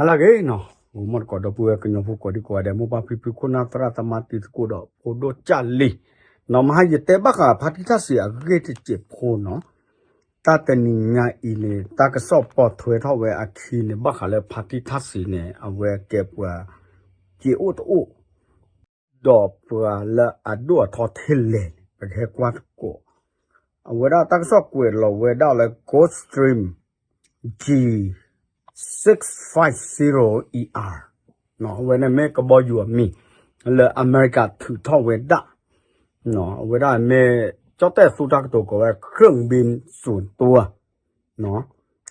လၢဂ့ၤနီၤ, ဂီၤမီၢ်တကိးဒီပုၢ်ဝဲၢ်ကညီဖိကိးဒံကိးဂၤဒဲး မိၢ်ပၢ်ဖံဖုခိၣ်နၢ်သရၣ်သမါတံၤသကိးဒီးဖိဒိၣ်ကၢ်လံၤ, နီၤ မဟါယတဲဘၣ်ဃး ဖါတံၢ်ထၣ်စံး အဂ့ၢ်တစဲးဖိနီၤ, တၢ်တနံၤညါအံၤန့ၣ် တၢ်ကစီၣ်ပိာ်ထွဲထီၣ်ဝဲအခံန့ၣ် ဘၣ်ဃးလၢဖါတံၢ်ထၣ်စံးန့ၣ် အဝဲကဲပှၤ က့ၤအိၣ်တအိၣ် ဒီးပှၤလၢအဒိၣ်အထီထဲလဲၣ်န့ၣ် ပကဟဲကွၢ်သကိး, အဝဲဒၣ်တၢ်ကစီၣ်ကွဲးလီၤဝဲဒၣ်လၢ Gulfstream G six five zero E R, အဝဲန့ၣ်မ့ၢ်ကဘီယူၤအမံၤ လၢအမဲရကၤထုးထီၣ်ဝဲဒၣ်, အဝဲဒၣ်မ့ၢ် ကၠီၣ်တဲၣ်သူတၢ်ကတိၤကိးဝဲ เครื่องบินส่วนตัว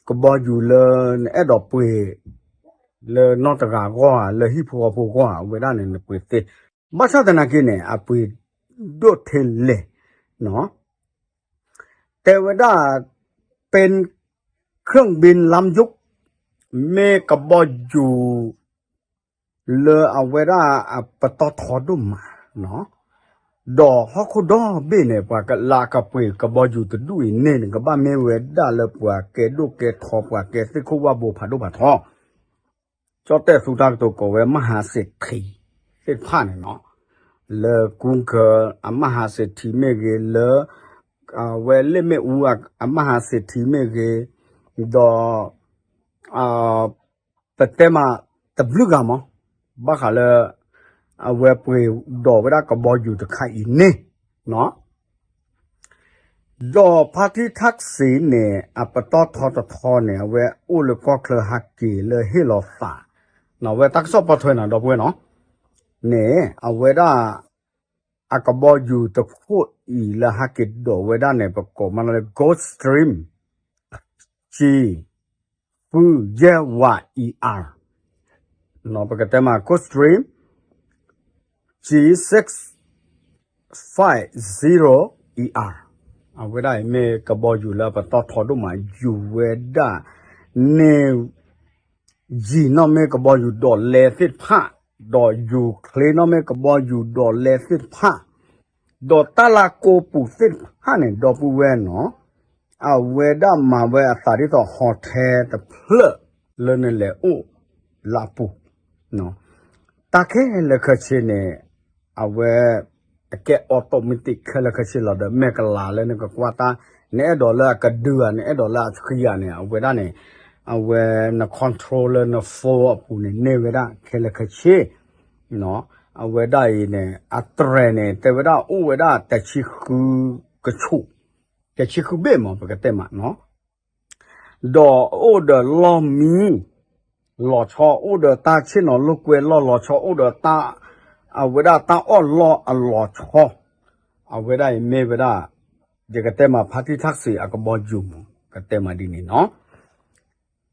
ကဘီယူၤလၢနအဲၣ်ဒိးပှ့ၤ လၢနီၢ်တဂၤအဂီၢ်ဧါ လၢဟံၣ်ဖိဃီဖိအဂီၢ်ဧါ အဝဲဒၣ်န့ၣ်နပှ့ၤသ့, ဘၣ်ဆၣ်သနာ်က့န့ၣ် အပှ့ၤဒိၣ်ထဲလဲၣ်, တဲဝဲဒၣ် เป็นเครื่องบินล้ำยุค မ့ၢ်ကဘီယူၤ လၢအဝဲဒၣ်အပတီၢ်ထီဒိၣ်မး, ဒီးဟီၣ်ခိၣ်ဒီဘ့ၣ်န့ၣ် ပှၤလၢအကပှ့ၤကဘီယူၤတဒူၣ်အံၤန့ၣ် နကဘၣ်မ့ၢ်ဝဲဒၣ်လၢပှၤကဲဒိၣ်ကဲထီ ပှၤကဲသ့ၣ်ခိၣ်ဝၣ်ဘိဖးဒိၣ်ဖးထီ, ကၠီၣ်တဲၣ်သူတၢ်ကတိၤကိးဝဲ မဟါစ့ၣ်ထံး သ့ၣ်တဖၣ်န့ၣ်နီၤ, လၢကူကၢအမဟါစ့ၣ်ထံးမ့ၢ်ဂ့ၤ လၢ အဝဲလ့ၣ်မ့ၣ်အူအမဟါစ့ၣ်ထံးမ့ၢ်ဂ့ၤ, ဒီး ပတဲမးတဘျုးဂၤမး, ဘၣ်ဃးလၢ အဝဲပှ့ၤဒိးဝဲဒၣ်ကဘီယူၤတခါအံၤန့ၣ်, ဒီးဖါတံၢ်ထၣ်စံးန့ၣ် အပတီၢ်ထီတထီန့ၣ် အဝဲအိၣ်လၢကီၢ်ချၢဟးက့ၤလၢဟ့ၣ်လီၤသး, အဝဲတၢ်ကစီၣ်ပိာ်ထွဲနီၤ ဒီပုၢ်ဝဲၢ်နီၤ, န့ၣ် အဝဲဒၣ် အကဘီယူၤတခိၣ်အံၤလၢဟးက့ၤဒိးဝဲဒၣ်န့ၣ် ပကိးမးလၢ Gulfstream G ဃုယဲၢ်ဝး E R, ပကတဲမး Gulfstream G six five zero E R, အဝဲဒၣ်အံၤမ့ၢ်ကဘီယူၤလၢပတီၢ်ထီဒိၣ်မး ယူၤဝဲဒၣ်န့ၣ် ယံာ်နီၢ်မ့ၢ်ကဘီယူၤဒိးလဲသ့ၣ်တဖၣ်, ဒီးယူၤချ့နီၢ်မ့ၢ်ကဘီယူၤဒိးလဲသ့ၣ်တဖၣ်, ဒီးတၢ်လၢကိးပူၤသ့ၣ်တဖၣ်န့ၣ် ဒီပုၢ်ဝဲၢ်နီၤ, အဝဲဒၣ်မၤဝဲအသးဒ်သိး hotel တဖျၢၣ် လၢနလဲၤအိၣ်လၢအပူၤ, တၢ်ခဲလၢာ်ခဲဆ့န့ၣ် အဝဲ အကဲ automatic ခဲလၢာ်ခဲဆ့လီၤဒီး မဲာ်ကလၤလၢနကကွၢ်တၢ်, နအဲၣ်ဒိးလၢအကဒုဧါ နအဲၣ်ဒိးလၢအဆှံဧါန့ၣ် အဝဲဒၣ်န့ၣ် အဝဲန control လၢန phone အပူၤန့ၣ် န့ၢ်ဝဲဒၣ်ခဲလၢာ်ခဲဆ့, အဝဲဒၣ်အံၤန့ၣ် အတြဲၤန့ၣ် တဲဝဲဒၣ်အိၣ်ဝဲဒၣ်တဆံဃုကဆူး, တဆံဃုဘ့ၣ်မး ပကတဲမးနီၤ ဒီးအိၣ်ဒီးလီၢ်မံ လီၤဆီ အိၣ်ဒီးတၢ်ဆ့ၣ်နီၤလိာ်ကွဲလီၢ်လီၤဆီ အိၣ်ဒီးတၢ် အဝဲဒၣ်တၢ်အီၣ်လီၢ်အလီၤဆီ, အဝဲဒၣ်အံၤမ့ၢ်ဝဲဒၣ် ယကတဲမး ဖါတံၢ်ထၣ်စံးအကဘီယူၤမး ကတဲမးဒ်န့ၣ်နီၤ,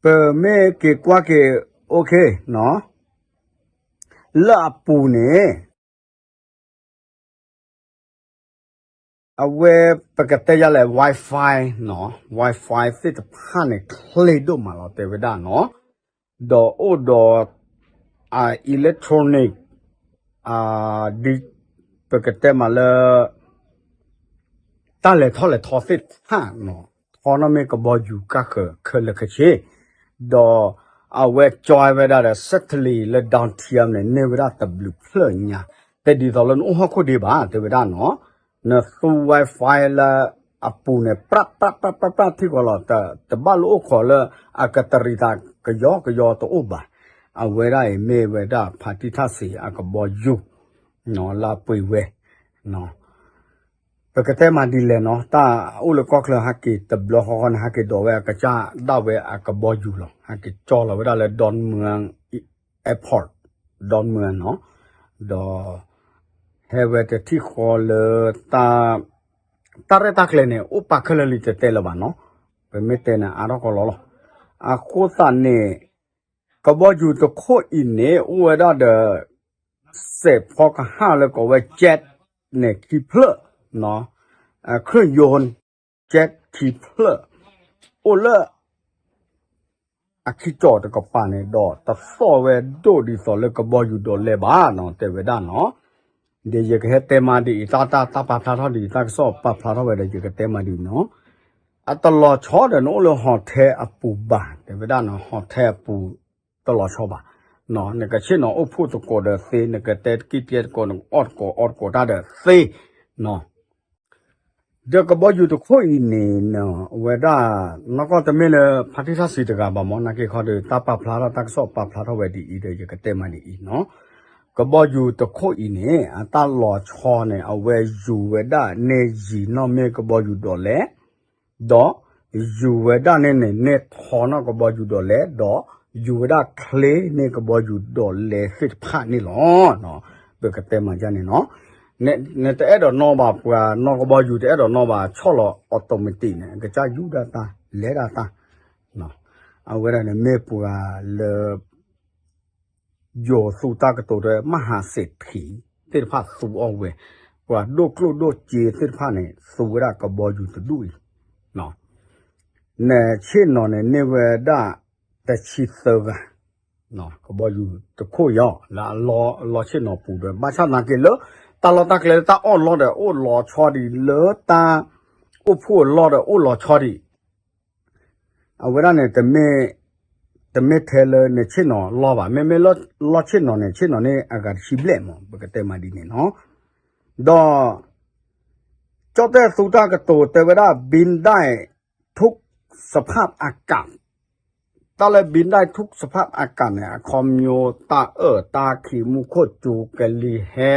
ပမ့ၢ်က့ၤကွၢ်က့ၤ OK နီၤ, လၢအပူၤန့ၣ် အဝဲ ပကတဲယၤလဲၣ် Wi-Fi နီၤ Wi-Fi သ့ၣ်တဖၣ်န့ၣ် ချ့ဒိၣ်မးလီၤ တဲဝဲဒၣ်နီၤ, ဒီးအိၣ်ဒီး အ electronic ဒ် ပကတဲမးလၢ တၢ်လဲၤထီၣ်လဲၤထီသ့ၣ်တဖၣ်နီၤ ထီနီၢ်မ့ၢ်ကဘီယူၤကၢ်ဃၢၤခဲလၢာ်ခဲဆ့, ဒီးအဝဲ join ဝဲဒၣ်ဒီး satellite လၢ downtown န့ၣ် န့ၢ်ဝဲဒၣ်တဘျုးဖျၢၣ်ညါ, တဲဒ်သိးလၢနအိၣ်ဟီၣ်ခိၣ်ဒံးဘၣ် တဲဝဲဒၣ်နီၤ, နသူ Wi-Fi လၢအပူၤန့ၣ် ပြၣ်ပြၣ်ပြၣ်ပြၣ်ထံၣ်ဃီလီၤ, တဘၣ်လၢအိၣ်ခိးလၢ အကတရံးသးကယီကယီတအိၣ်ဘၣ်, အဝဲဒၣ်အံၤမ့ၢ်ဝဲဒၣ် ဖါတံၢ်ထၣ်စံးအကဘီယူၤ လၢအပှ့ၤဝဲ ပကတဲမးဒ်လဲၣ်နီၤ တၢ်အိၣ်လၢကီၢ်ချၢဟးက့ၤတဘျီဃီဃီန့ၣ် ဟးက့ၤဒိးဝဲအကစၢ်ဒၣ်ဝဲအကဘီယူၤလီၤ, ဟးက့ၤကၠီလီၤဝဲဒၣ်လၢ Don Mueang Airport, Don Mueang နီၤ, ဒီး ဟဲဝဲတထံၣ်ဃီလၢ တၢ်ရဲၣ်တၢ်ကျဲၤန့ၣ် အိၣ်ပာ်ခဲလၢာ်လံတတဲလၢၤဘၣ်နီၤ, ပမ့ၢ်တဲန့ၣ်အါထီၣ်ကီးလီၤလီၤ, အဃိသတးန့ၣ် ကဘီယူၤတခိၣ်အံၤန့ၣ် အိၣ်ဝဲဒၣ်ဒီး စဲးဖီကဟၣ်လၢကိးဝဲ jet န့ၣ်ခံဖျၢၣ်, เครื่องยนต์ jet ခံဖျၢၣ်, အိၣ်လၢ အခံကၠီၣ်တကပၤန့ၣ်ဒီး တသီၣ်ဝဲဒိၣ်ဒ်သိးလၢကဘီယူၤဒိးလဲဘၣ်နီၤ တဲဝဲဒၣ်နီၤ, ဒီးယကဟဲတဲမးဒ်အံၤ တၢ်တၢ်တၢ်ပာ်ဖျါထီၣ်ဒ်အံၤ တၢ်ကစီၣ်ပာ်ဖျါထီၣ်ဝဲဒီး ယကတဲမးဒ်အံၤနီၤ, အတလီၤဆီဒီးနအိၣ်လၢ hotel အပူၤဘၣ် တဲဝဲဒၣ်နီၤ, hotel အပူၤ တလီၤဆီဘၣ်. နကဆ့ၣ်နီၤအိၣ်ဖှိၣ်သကိးဒီးသ့, နကတဲတကံၢ်တဲသကိး, နကအီၣ်သကိးအီသကိးတၢ်ဒီးသ့, ဒီးကဘီယူၤတခိၣ်အံၤန့ၣ် အဝဲဒၣ် နီၢ်ကီၢ်တမ့ၢ်လၢဖါတံၢ်ထၣ်စံးတဂၤဘၣ်မၢ်, နာ်က့ခီဒီး တၢ်ပာ်ဖျါထီၣ်တၢ်ကစီၣ်ပာ်ဖျါထီၣ်ဝဲဒ်အံၤဒီး ယကတဲမးဒ်အံၤနီၤ. ကဘီယူၤတခိၣ်အံၤန့ၣ် အတၢ်လီၤဆီန့ၣ် အဝဲယူၤဝဲဒၣ်န့ၢ်ယံၤနီၣ်မ့ၢ်ကဘီယူၤဒီးလဲၣ် ဒီးယူၤဝဲဒၣ်န့ၣ်န့ၣ် န့ၢ်ထီနီၣ်ကဘီယူၤဒီးလဲၣ်, ဒီးယူၤဝဲဒၣ်ချ့န့ၢ်ကဘီယူၤဒီးလဲၣ်သ့ၣ်တဖၣ်န့ၣ်လီၤ. ပကတဲမးဒ်န့ၣ်နီၤ. နတအဲၣ်ဒိးနီၣ်ဘၣ် ပှၤနီၣ်ကဘီယူၤတအဲၣ်ဒိးနီၣ်ဘၣ် ဆီၣ်လီၤ automatic န့ၣ် အကစၢ်ယူၤဒၣ်တၢ် လဲၤဒၣ်တၢ်. အဝဲဒၣ်န့ၣ်မ့ၢ်ပှၤလၢ ယိၤသူတၢ်ကတိၤတဲ မဟးစ့းထံးသ့ၣ်တဖၣ်သူအီၣ်ဝဲ, ပှၤဒိၣ်ကျိၣ်ဒိၣ်စ့သ့ၣ်တဖၣ်န့ၣ် သူဝဲဒၣ်ကဘီယူၤတဒူၣ်အံၤ, နဆ့ၣ်နီၤန့ၣ် န့ၢ်ဝဲဒၣ်တဆံသၢဂၤ, ကဘီယူၤတခိၣ်အံၤ လၢအလီၤဆ့ၣ်နီၤပူၤဒီး ဘၣ်ဆၣ်သနာ်က့လၢ တၢ်လီၢ်တၢ်ကျဲလၢတၢ်အီၣ်လီၢ်ဒီးအိၣ်လီၤဆီဒံး လၢတၢ်အိၣ်ဖှိၣ်အလီၢ်ဒီးအိၣ်လီၤဆီဒံး အဝဲဒၣ်န့ၣ် တမ့ၢ်ထဲလၢနဆ့ၣ်နီၤလီၢ်ဘၣ်, မ့မ့ၢ်လီၢ်ဆ့ၣ်နီၤန့ၣ် ဆ့ၣ်နီၤန့ၢ်အဂၤတဆံဘျဲၣ်မး ပကတဲမးဒ်န့ၣ်နီၤ. ဒီး ကၠီၣ်တဲၣ်သူတၢ်ကတိၤတဲဝဲဒၣ် ဘံဒၣ်ထုးစဖၣ်အကး, တၢ်လၢဘံဒၣ်ထုးစဖၣ်အကးန့ၣ် အခီပညီတၢ်အၢၣ်တၢ်ခံးမူခိၣ်စူၤကလံၤဟဲ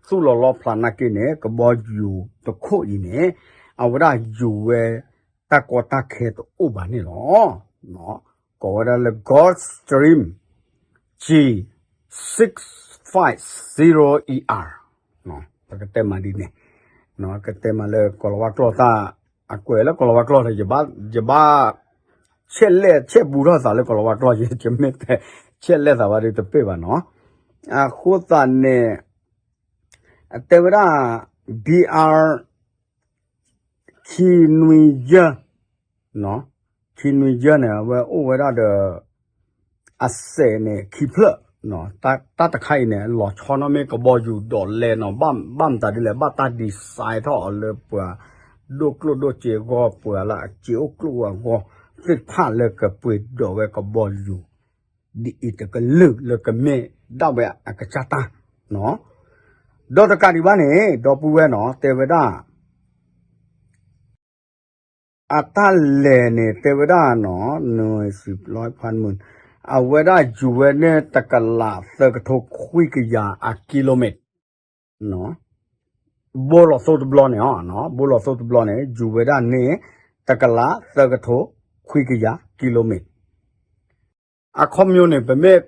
သူၣ်လီၤလီဖျးနာ်က့န့ၣ် ကဘီယူၤတခိၣ်အံၤန့ၣ် အဝဲဒၣ်ယူၤဝဲ တၢ်ကီတၢ်ခဲတအိၣ်ဘၣ်န့ၣ်လီၤ. ကိးဝဲဒၣ်လၢ Gulfstream G six five zero E R ပကတဲမးဒ်န့ၣ်, ကတဲမးလၢကီၢ်လီၤဝါကျိာ်တၢ်, အကွဲးလၢကီၢ်လီၤဝါကျိာ်ဒီး ယဘၣ် ဆဲးလဲၣ်ဆဲးဘူးထီၣ်သးလၢကီၢ်လီၤဝါကျိာ် ယမ့ၢ်တဲ ဆဲးလဲၣ်သးဘၣ်ဒီးတပ့ၢ်ဘၣ်နီၤ. အဃိသတးန့ၣ် အတဲဝဲဒၣ် B R ခံနွံယဲၢ်, ခံနွံယဲၢ်န့ၣ် အဝဲအိၣ်ဝဲဒၣ်ဒီး အစဲးန့ၣ်ခံဖျၢၣ်, တၢ်တခါအံၤန့ၣ် လီၤဆီနီၣ်မ့ၢ်ကဘီယူၤဒီးလဲၣ်နီၤ, ဘၣ်မတၤဒ်လဲၣ် ဘၣ်တၢ် design ထီၣ်အီၤလၢပှၤဒိၣ်ကျိၣ်ဒိၣ်စ့အဂီၢ် ပှၤလၢအစ့အိၣ်ကျိၣ်အဂီၢ်သ့ၣ်တဖၣ်လၢကပှ့ၤဒိးဝဲကဘီယူၤ ဒ်အံၤတကလုာ်လၢကမ့ၢ်ဒၣ်ဝဲအကစၢ်တၢ်နီၤ. ဒီးတကးဒံးဘၣ်န့ၣ် ဒီပုၢ်ဝဲၢ်နီၤ တဲဝဲဒၣ် အတၢ်လဲၤန့ၣ် တဲဝဲဒၣ်နီၤ နွံစံလီဖးမုၢ် အဝဲဒၣ်ယူၤဝဲန့ၢ်တကလးသၢကထိခွံကယၤအကံလိမ့ၣ် ဘိလီၤသိတဘျီန့ၣ်, ဘိလီၤသိတဘျီန့ၣ် ယူၤဝဲဒၣ်န့ၢ် တကလးသၢကထိခွံကယၤကံလိမ့ၣ်. အခီပညီန့ၣ် ပမ့ၢ်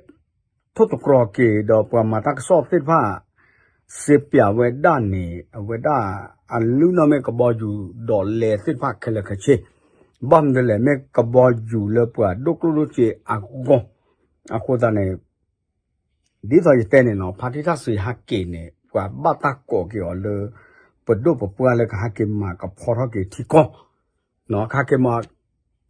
ထိၣ်သတြီၤက့ၤဒီးပှၤမၤတၢ်ကစီၣ်သ့ၣ်တဖၣ် စံးပၠးဝဲဒၣ်န့ၣ် အဝဲဒၣ် အလုၢ်နီၣ်မ့ၢ်ကဘီယူၤဒီးလဲၤသ့ၣ်တဖၣ်ခဲလၢာ်ခဲဆ့ ဘၣ်မနုၤလဲၣ် မ့ၢ်ကဘီယူၤလၢပှၤဒိၣ်ကျိၣ်ဒိၣ်စ့အဂီၢ်. အဃိသတးန့ၣ် ဒ်သိးယတဲန့ၣ်နီၤ ဖါတံၢ်ထၣ်စံးဟးက့ၤန့ၣ် ပှၤဘၣ်တၢ်ကိးက့ၤအီၤလၢ ပဒိၣ်ပပှၢ်လၢကဟးက့ၤမၤကဖီထီၣ်က့ၤထံကီၢ် ကဟးက့ၤမၤ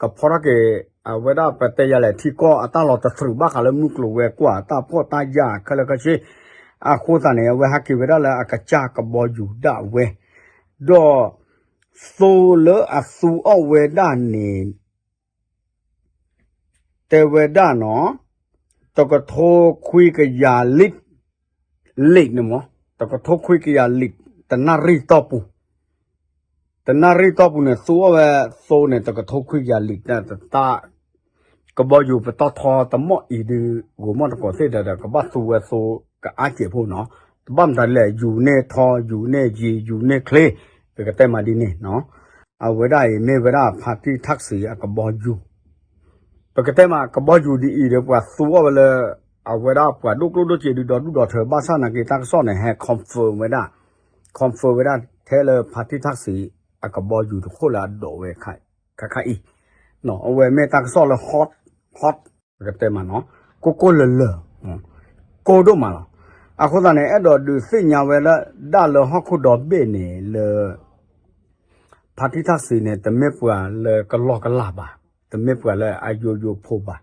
ကဖီထီၣ်က့ၤ အဝဲဒၣ်ပတဲယၤလဲၣ်ထံကီၢ်အတၢ်လီၤတသြုးဘၣ်ဃးလၢမုၢ်ကျိၤဝဲၤကွာ်တၢ်ဖှီၣ်တၢ်ယာ်ခဲလၢာ်ခဲဆ့ အဃိသတးန့ၣ် အဝဲဟးက့ၤဝဲဒၣ်လၢအကစၢ်ကဘီယူၤဒၣ်ဝဲ ဒီးသိလၢအသူအီၣ်ဝဲဒၣ်န့ၣ် တဲဝဲဒၣ်နီၤ တကထိခွံကယၤလံာ် လံာ်န့ၣ်မး တကထိခွံကယၤလံာ် တနၣ်ရံၣ်တီၢ်ပူၤ တနၣ်ရံၣ်တီၢ်ပူၤန့ၣ် သူအီၣ်ဝဲသိန့ၣ် တကထိခွံကယၤလံာ် တၢ် ကဘီယူၤပတီၢ်ထီတမီၢ်အံၤဒုး ဂိၤမီၢ်တကိးသ့ၣ်ဒီး ကဘၣ်သူဝဲသိကအါကဲးဖိနီၤ တဘၣ်မတၤလဲၣ် ယူၤန့ၢ်ထီ ယူၤန့ၢ်ယံၤ ယူၤန့ၢ်ချ့ ပကတဲမးဒ်န့ၣ်နီၤ အဝဲဒၣ်အံၤမ့ၢ်ဝဲဒၣ်ဖါတံၢ်ထၣ်စံးအကဘီယူၤ ပကတဲမးကဘီယူၤဒ်အံၤဒီး ပှၤသူအီၣ်ဝဲလၢ အဝဲဒၣ်ပှၤဒိၣ်ကျိၣ်ဒိၣ်စ့ဒုးဒီဒူၣ်ဒီထၢ ဘၣ်ဆၣ်နာ်က့တၢ်ကစီၣ်န့ၣ် ဟဲ confirm ဝဲဒၣ် confirm ဝဲဒၣ်ထဲလၢဖါတံၢ်ထၣ်စံးအကဘီယူၤတခိၣ်လၢအဒိးဝဲခါခါအံၤ အဝဲမ့ၢ်တၢ်ကစီၣ်လၢ hot hot ပကတဲမးနီၤ ကိၢ်ကိၢ်လၢၤလၢၤ ကိၢ်ဒိၣ်မးလီၤ. အဃိသတးန့ၣ် အဲၣ်ဒိးဒုးသ့ၣ်ညါဝဲလၢ ဒၣ်လၢဟီၣ်ခိၣ်ဒီဘ့ၣ်န့ၣ်လၢ ဖါတံၢ်ထၣ်စံးန့ၣ် တမ့ၢ်ပှၤလၢကလီကလးဘၣ်, တမ့ၢ်ပှၤလၢအယိယိဖိဘၣ်,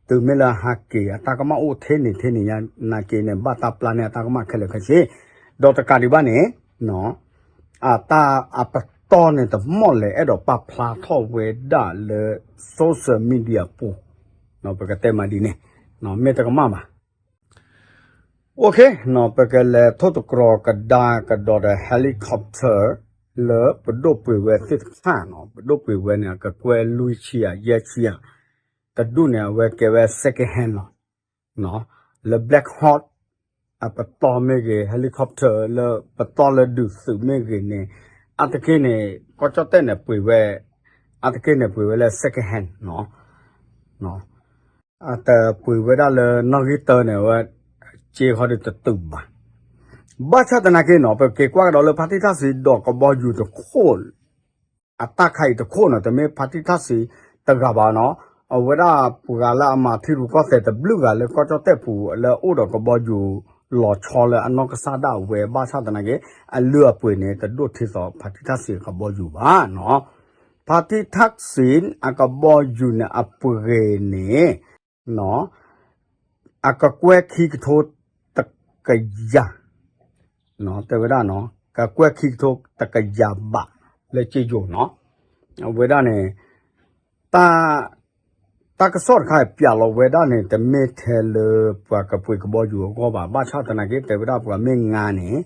တုၤမ့ၢ်လၢဟးက့ၤအတၢ်ကမၣ်အိၣ်ထဲန့ၣ်ထဲန့ၣ်ညါနာ်က့န့ၣ် ဘၣ်တၢ်ပျၢ်န့ၢ်အတၢ်ကမၣ်ခဲလၢာ်ခဲဆ့, ဒီးတကးဒံးဘၣ်န့ၣ် အတၢ်အပတီၢ်န့ၣ်တမီၢ်လဲၣ် အဲၣ်ဒိးပာ်ဖျါထီၣ်ဝဲဒၣ်လၢ social media ပူၤ, ပကတဲမးဒ်န့ၣ်, မ့ၢ်တကမၣ်ဘၣ်. အိၣ်ခ့ ပကလဲၤထိၣ်သတြီၤကဒါကဒီးဒီး helicopter လၢပဒိၣ်ပှ့ၤဝဲသ့ၣ်တဖၣ်နီၤ, ပဒိၣ်ပှ့ၤဝဲန့ၣ် အကကွဲၢ်လွံၢ်ဆံယဲၢ်ဆံဧါ, တဒူၣ်န့ၣ် အဝဲကဲဝဲ second hand လီၤ. လၢ Black Hawk အပတီၢ်မ့ၢ်ဂ့ၤ, helicopter လၢပတီၢ်လၢဒုးသုးမ့ၢ်ဂ့ၤန့ၣ်, အါတက့ၢ်န့ၣ် ကီၢ်ကၠီၣ်တဲၣ်န့ၣ်ပှ့ၤဝဲ, အါတက့ၢ်န့ၣ်ပှ့ၤဝဲလၢ second hand နီၤ. အတပှ့ၤဝဲဒၣ်လၢနီၣ်ဂံၢ်တၢန့ၣ် အဝဲစ့ခီဒီးတတုၤဘၣ်. ဘၣ်ဆၣ်သနာ်က့နီၤ, ပက့ၤကွၢ်ကဒီးလၢဖါတံၢ်ထၣ်စံးဒီးကဘီယူၤတခိၣ် အတၢ်ခါအံၤတခိၣ်နီၤ, တမ့ၢ်ဖါတံၢ်ထၣ်စံးတဂၤဘၣ်နီၤ, အဝဲဒၣ်ပှၤလၢအမၤထံရူၢ်ကီၢ်သဲးတဘျုးဂၤလၢကီၢ်ကၠီၣ်တဲၣ်ပူၤလၢအိၣ်ဒီးကဘီယူၤလီၤဆီလၢအနီၢ်ကစၢ်ဒၣ်ဝဲ ဘၣ်ဆၣ်သနာ်က့ အလုၢ်အပှ့ၤန့ၣ် တဒိၣ်ထံသီးဖါတံၢ်ထၣ်စံးအကဘီယူၤဘၣ်နီၤ. ဖါတံၢ်ထၣ်စံးအကဘီယူၤန့ၣ်အပှ့ၤန့ၣ် အကကွဲၢ်ခံကထိတကယၤ, တဲဝဲဒၣ်နီၤ, ကကွဲၢ်ခံကထိတကယၤဘးလၢစ့ယိၤနီၤ. အဝဲဒၣ်န့ၣ် တၢ်ကစီၣ်တခါပျးလီၤဝဲဒၣ်န့ၣ် တမ့ၢ်ထဲလၢပှၤကပှ့ၤကဘီယူၤအဂီၢ်ဘၣ်. ဘၣ်ဆၣ်သနာ်က့ တဲဝဲဒၣ်ပှၤမ့ၢ်ငါန့ၣ်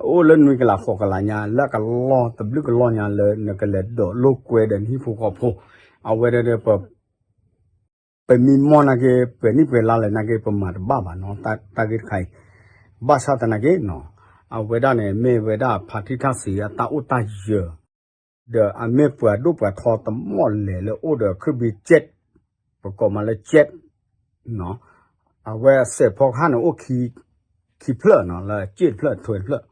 အိၣ်လၢနွံကလးဃိးကလးညါ လၢအကလီၢ်တဘျုးကလီၢ်ညါလၢနကလဲၤဒိးလိာ်ကွဲဒီးနဟံၣ်ဖိဃီဖိ, အဝဲဒၣ်ဒီး ပမံမီၢ်နာ်က့ ပှဲၤနံၣ်ပှဲၤလါလဲၣ်နာ်က့ ပမၤတဘၣ်ဘၣ်နီၤ, တၢ်ဂ့ၢ်တခါအံၤ. ဘၣ်ဆၣ်သနာ်က့နီၤ, အဝဲဒၣ်န့ၣ် မ့ၢ်ဝဲဒၣ်ဖါတံၢ်ထၣ်စံးအတၢ်အိၣ်တၢ်ယၢၤ, ဒီးအမ့ၢ်ပှၤဒိၣ်ပှၤထီတမီၢ်လဲၣ်လၢအိၣ်ဒီးခရံာ်ဘံ jet, ပကိးမးလၢ jet, အဝဲစဲးဖီကဟၣ်န့ၣ်အိၣ်ခံဖျၢၣ်နီၤ, လၢစ့တဖျၢၣ်ထွဲတဖျၢၣ်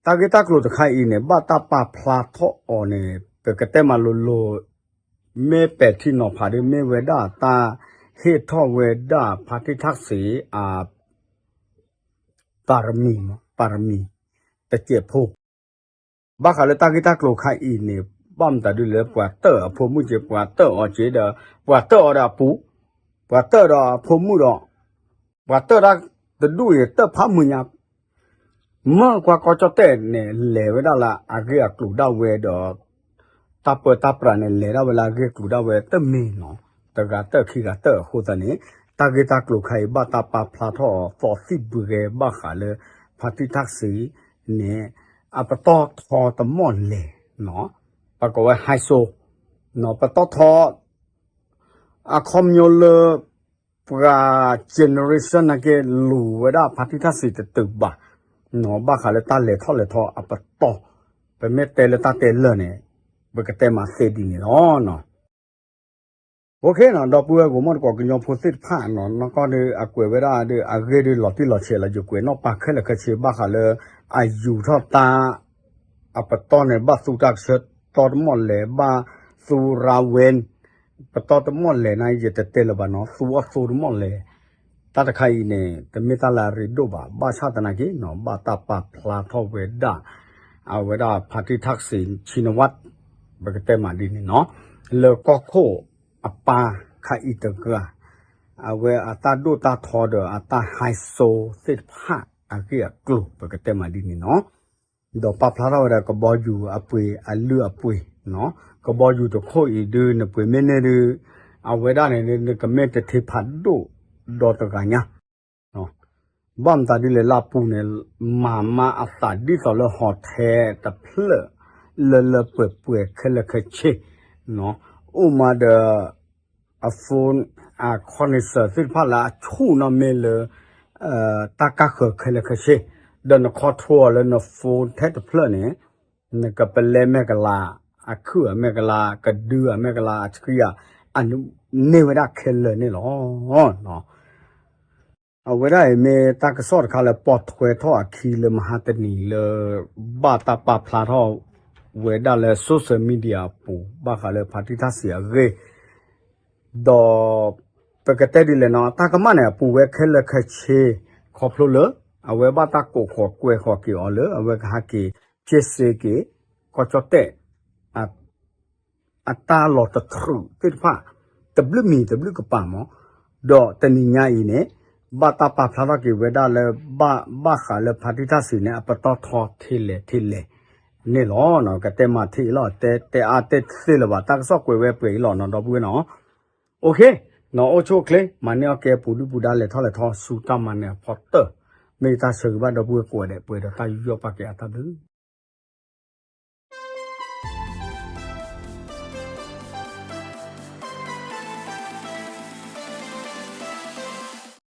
တၢ်ဂ့ၢ်တၢ်ကျိၤတခါအံၤန့ၣ် ဘၣ်တၢ်ပာ်ဖျါထီၣ်အီၤန့ၣ် ပကတဲမးလိၤလိၤ, မ့ၢ်ပဲာ်ထံနီၤဖးဒီး မ့ၢ်ဝဲဒၣ်တၢ်ဟ့ၣ်ထီၣ်ဝဲဒၣ်ဖါတံၢ်ထၣ်စံးအ ပါရမီ, ပါရမီ, တစဲးဖိ, ဘၣ်ဃးလၢတၢ်ဂ့ၢ်တၢ်ကျိၤခါအံၤန့ၣ် ဘၣ်မတၤဒုလဲၣ် ပှၤတၢၢ်အဖိမုၣ်က့ၤ ပှၤတၢၢ်အီၤက့ၤဒီး ပှၤတၢၢ်အီၤဒီးအပူၤ, ပှၤတၢၢ်ဒီးအဖိမုၣ်ဒီး ပှၤတၢၢ်ဒၣ်တဒူၣ်အံၤ တၢၢ်ဖးမုၢ်ညါ, မ့ၢ်ကွၢ်ကီၢ်ကၠီၣ်တဲၣ်န့ၣ် လဲၤဝဲဒၣ်လၢအဂ့ၢ်အကျိၤဒၣ်ဝဲဒီး တၢ်ပၢတၢ်ပြးန့ၣ် လဲၤဒၣ်ဝဲလၢအဂ့ၢ်အကျိၤဒၣ်ဝဲတမ့ၢ်နီၤ, တဂၤတၢၢ်ခံဂၤတၢၢ်အဃိသတးန့ၣ် တၢ်ဂ့ၢ်တၢ်ကျိၤခါအံၤ ဘၣ်တၢ်ပာ်ဖျါထီၣ်အီၤသီသံၣ်ဘှဲဘၣ်ဃးလၢ ဖါတံၢ်ထၣ်စံးန့ၣ် အပတီၢ်ထီတမီၢ်လဲၣ်, ပကိးဝဲ high soul, ပတီၢ်ထီ အခီပညီလၢ ပှၤ generation နာ်က့ လူၤဝဲဒၣ်ဖါတံၢ်ထၣ်စံးတတုၤဘၣ်, ဘၣ်ဃးလၢတၢ်လဲၤထီၣ်လဲၤထီအပတီၢ်, ပမ့ၢ်တဲလၢတၢ်တဲလၢာ်န့ၣ် ပကတဲမးသ့ဒ်န့ၣ်လီၤ. အိၣ်ခ့နီၤ ဒီပုၢ်ဝဲၢ်ဂီၤမီၢ်တကိးကညီဖိသ့ၣ်တဖၣ်နီၤ, နီၢ်ကီၢ်ဒီးအကွဲးဝဲဒၣ်ဒီး အဂ့ၢ်ဒီးလီၤတံၢ်လီၤဆဲးလီၤ ယကွဲးနီၣ်ပာ်ခဲလၢာ်ခဲဆ့ဘၣ်ဃးလၢ အယူၤထီၣ်တၢ် အပတီၢ်န့ၣ် ဘၣ်သူတၢ်ကဆှၢတီတမီၢ်လဲၣ်, ဘၣ်သူရၤဝဲ ပတီၢ်တမီၢ်လဲၣ်န့ၣ် ယတတဲလၢၤဘၣ်နီၤ, သူအီၣ်သူတမီၢ်လဲၣ်, တၢ်တခါအံၤန့ၣ် တမ့ၢ်တၢ်လၢအရ့ဒိၣ်ဘၣ်, ဘၣ်ဆၣ်သနာ်က့နီၤ ဘၣ်တၢ်ပာ်ဖျါထီၣ်ဝဲဒၣ် အဝဲဒၣ်ဖါတံၢ်ထၣ်စံး ဆံနဝး ပကတဲမးဒ်န့ၣ်နီၤ, လၢကီၢ်ခိၣ်အပၢ်ခါအံၤတဂၤ အဝဲအတၢ်ဒိၣ်တၢ်ထီဒီးအတၢ် high soul သ့ၣ်တဖၣ်အဂ့ၢ်အကျိၤ ပကတဲမးဒ်န့ၣ်နီၤ, ဒီးပာ်ဖျါထီၣ်ဝဲဒၣ်ကဘီယူၤအပှ့ၤအလုၢ်အပှ့ၤ, ကဘီယူၤတခိၣ်အံၤဒုး နပှ့ၤမ့ၢ်န့ၢ်ဒုး အဝဲဒၣ်န့ၣ် နကမ့ၢ်တထံဖးဒိၣ်ဒီတဂၤညါ ဘၣ်မတၤဒ်လဲၣ် လၢအပူၤန့ၣ် မၤမါအသးဒ်သိးလၢ hotel တဖျၢၣ် လၢလၢပှဲၤပှဲၤခဲလၢာ်ခဲဆ့, အိၣ်မးဒီး အ phone အ connection သ့ၣ်တဖၣ်လၢအဆူၣ်နီၣ်မ့ၢ်လၢ တၢ်ကၢ်ဃၢၤခဲလၢာ်ခဲဆ့, ဒီးန control အီၤလၢန phone ထဲတဖျၢၣ်န့ၣ် နကပလဲမဲာ်ကလၤ အခုၣ်အမဲာ်ကလၤ ကဒုအမဲာ်ကလၤ အဆှံဧါ အန့ၢ်ဝဲဒၣ်ခဲလၢာ်န့ၣ်လီၤ. အဝဲဒၣ်အံၤမ့ၢ်တၢ်ကစီၣ်တခါလၢပိာ်ထွဲထီၣ်အခံလၢမဟါတနံၤလၢ ဘၣ်တၢ်ပာ်ဖျါထီၣ်ဝဲဒၣ်လၢ social media အပူၤ ဘၣ်ဃးလၢဖါတံၢ်ထၣ်စံးအဂ့ၢ်, ဒီး ပကတဲဒ်လဲၣ်နီၤ တၢ်ကမၣ်န့ၣ် အပူၤဝဲခဲလၢာ်ခဲဆ့ ခီဖျိလၢ အဝဲဘၣ်တၢ်ကိးဃီၤကွဲဃီၤက့ၤအီၤလၢ အဝဲကဟဲက့ၤ က့စ့က့ၤ ကီၢ်ကၠီၣ်တဲၣ် အတၢ်လီၤတတြူးသ့ၣ်တဖၣ် တဘျုးမံၤတဘျုးကပၤမး, ဒီးတနံၤညါအံၤန့ၣ် ဘၣ်တၢ်ပာ်ဖျါထီၣ်က့ၤဝဲဒၣ်လၢ ဘၣ်ဃးလၢဖါတံၢ်ထၣ်စံးန့ၣ် အပတီၢ်ထီထဲလဲၣ်ထဲလဲၣ်န့ၣ်လီၤ. ကတဲမၤထဲအံၤလီၤ တဲတဲအါတဲသ့လၢၤဘၣ် တၢ်ကစီၣ်ကွဲးဝဲပှဲၤအံၤလီၤနီၤ ဒီပုၢ်ဝဲၢ်နီၤ. အိၣ်ဆိၣ်အိၣ်ချ့ မၤန့ၢ်အီၣ်ကဲပူၤဒုၣ်ပူၤဒါ လဲၤထီၣ်လဲၤထီ ဆူတၢ်မၤနၢၤအဖီတၢၢ်, မ့ၢ်တၢ်ဆၢဂ့ၤဘၣ်ဒီပုၢ်ဝဲၢ်ကိးဂၤဒဲး ပှဲၤဒီးတၢ်ယူးယီၣ်ပာ်ကဲအတၢ်ဘျုး.